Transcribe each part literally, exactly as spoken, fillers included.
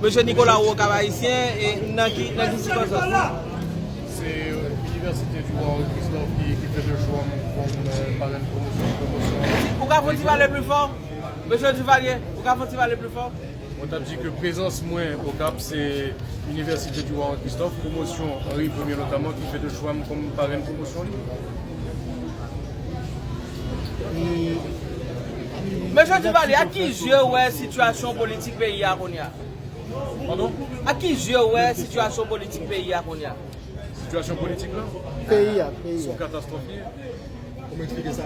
Mesye Nicolas, ou Okap Ayisyen, e nan ki, nan ki sikonstans? Se Université du Roi Henri Christophe ki, ki fè le chwa m kòm, euh, parèn pwomosyon, pwomosyon. Ou ka fè yon ti pale pli fò? Mesye Duvalier, ou ka fè yon ti pale pli fò? Mwen t ap di ke prezans mwen Okap, se Université du Roi Henri Christophe, pwomosyon Henri Premier notamman, ki fè de chwa m kòm parèn pwomosyon li. Mesye Duvalier, ak ki je w wè sitiyasyon politik peyi a kounye a? Padon? Ak ki je w wè sitiyasyon politik peyi a kounye a? Sitiyasyon politik la? Peyi a, peyi a. Se yon katastwòf li ye. Kòman eksplike sa?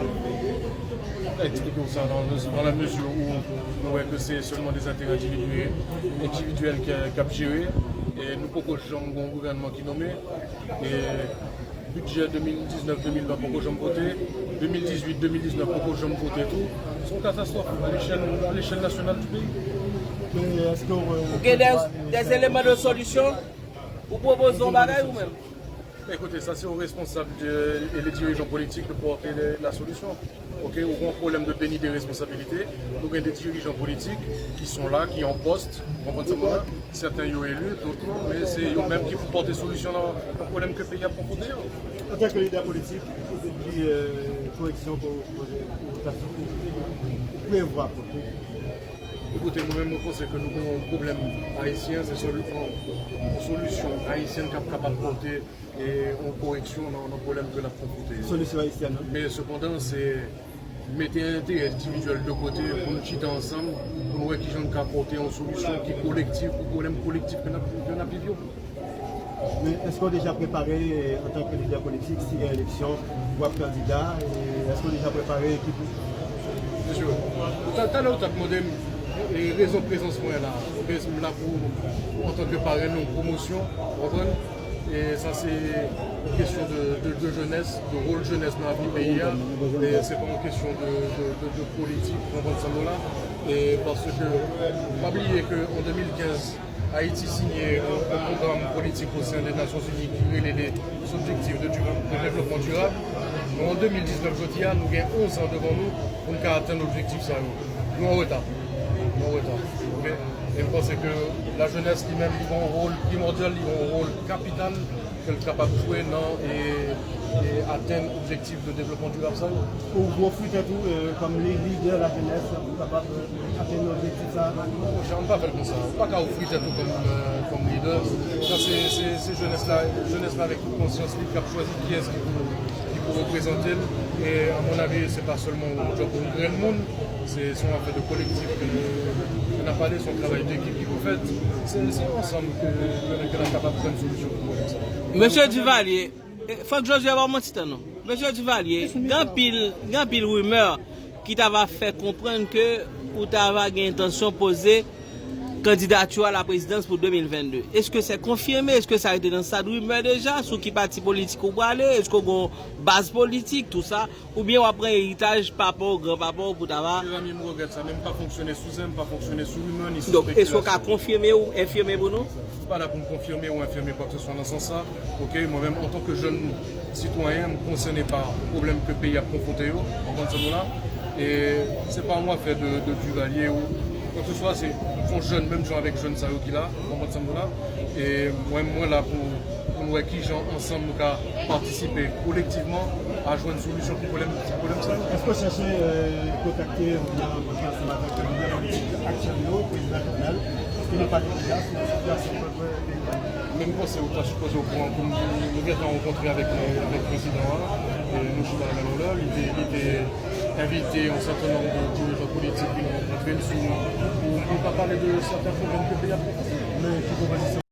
Eksplike w sa dans, dans la mesure où nou wè ke se sèlman des intérêts individuels, individuels ki, ki ap jere, e nou poko janm gen yon gouvènman ki nonmen, e bidjè de mil diznèf de mil ven poko janm vote, de mil dizuit de mil diznèf poko janm vote tou. Se yon katastwòf à l'échelle, à l'échelle nationale du pays. Men èske w, euh, Ou gen des, des éléments de solution? Ou pwopoze yon bagay ou menm? Écoutez, ça c'est aux responsables de, et les dirigeants politiques de porter les, la solution. Ok, ou gen yon pwoblèm de déni de responsabilité. Nou gen de dirijan politik ki sont là, ki an pòs, ou konprann sa mwen la? Sèten yo eli, dòt non, men se yo menm ki pou pote solisyon nan, nan pwoblèm ke peyi a konfwonte yo. Antanke lidè politik, ki, euh, koreksyon ke w, ke w, ke w prevwa pote? Ekoute, mwen menm, mwen panse ke nou gen yon pwoblèm ayisyen, se soli-, yon, yon solisyon ayisyèn k ap kapab pote, e, yon koreksyon nan, nan pwoblèm ke n ap konfwonte yo. Solisyon ayisyèn, wi. Men sepandan, se mete enterè endividyèl de kote pou nou chita ansanm, pou nou wè kijan n ka pote yon solisyon ki kolektif pou pwoblèm kolektif ke n ap, ke n ap viv yo. Men èske w deja prepare, eh, antanke lidè politik, si gen eleksyon, w ap kandida, eh, èske w deja prepare ekip ou? Mesye, ta-, talè w t ap mande m, eh, rezon prezans mwen la. Oubyen si m la pou, antanke parèn yon pwomosyon, w konprann? E sa se yon kesyon de, de, de jenès, de wòl jenès nan avni peyi a. E se pa yon kesyon de, de, de, de politik, w konprann sa m la? E paske, pa bliye ke an de mil kenz, Ayiti siyen yon, yon pwogram politik o sen de Nasyonzini ki rele les Objectifs de Dura-, de Développement Durable. Bon, an de mil diznèf, jodi a, nou gen onz an devan nou pou n ka atenn objektif sa yo. Nou an reta. Nou an reta. Ok? E m panse ke lajenès li menm, li gen yon wòl primòdyal, li gen yon wòl kapital ke l kapab jwe nan, e, e atenn objektif de devlopman dirab sa yo. Ou ofri tèt ou, eh, kòm li-, lidè lajenès pou kapab, eh, atenn objektif sa a? Non, jan m pa fè l konsa. Ou pa ka ofri tèt ou kòm, eh, kòm lidè. Sa se, se, se jenès la, jenès la avèk tout konsyans li k ap chwazi kiyès ki pou, ki pou reprezante l. E, a mon avi, se pa sèlman yon djòb pou yon grenn moun. Se, se yon afè de kolektif ke nou, ke n ap pale, se yon travay dekip ki pou fèt. Se, se ansanm ke, ke, ke n ap kapab jwenn solisyon pou pwoblèm sa a. Mesye Duvalier, eh, fòk Josué ba w manti tan non. Mesye Duvalier, gen anpil, gen anpil rimè ki ta va fè konprann ke ou ta va gen entansyon poze kandidati a la prezidans pou de mil vennde. Èske se konfime? Èske sa rete nan stad rimè deja? Sou ki pati politik ou prale? Èske w gen yon baz politik, tou sa? Oubyen w ap pran eritaj papa w, granpapa w pou ta va. Mezanmi, m regrèt sa, men m pa fonksyone sou zen, m pa fonksyone sou rimè, ni sou spekilasyon. Donk, èske w ka konfime ou enfime pou nou? M pa la pou m konfime ou enfime kwakseswa nan sans sa. Ok, mwen menm, antanke jèn sitwayen, m konsène pa pwoblèm ke peyi ap konfwonte yo, w konprann sa m di w la? E se pa yon afè de, de Duvalier ou kwakseswa, se, m se yon jèn, menm jan avèk jèn sa yo ki la, w konprann sa m di w la? E mwen, mwen la pou, pou n wè kijan ansanm nou ka patisipe kolektivman a jwenn solisyon pou pwoblèm, pou pwoblèm sa yo. Èske w chèche, eh, kontakte oubyen rankontre ansanm avèk lidè politik aktyèl yo, prezidan Jovenel, ki nou pale deja sou sitiyasyon konkrè peyi a? Men m panse ou ta sipoze okouran, kou nou gentan rankontre avèk, eh, avèk prezidan an, e nou chita la menm lè, li te, li te envite yon sèten nonb de dirijan politik vin rankontre l sou, pou, pou n ta pale de sèten pwoblèm ke peyi a konfwonte. Men ki pwopozisyon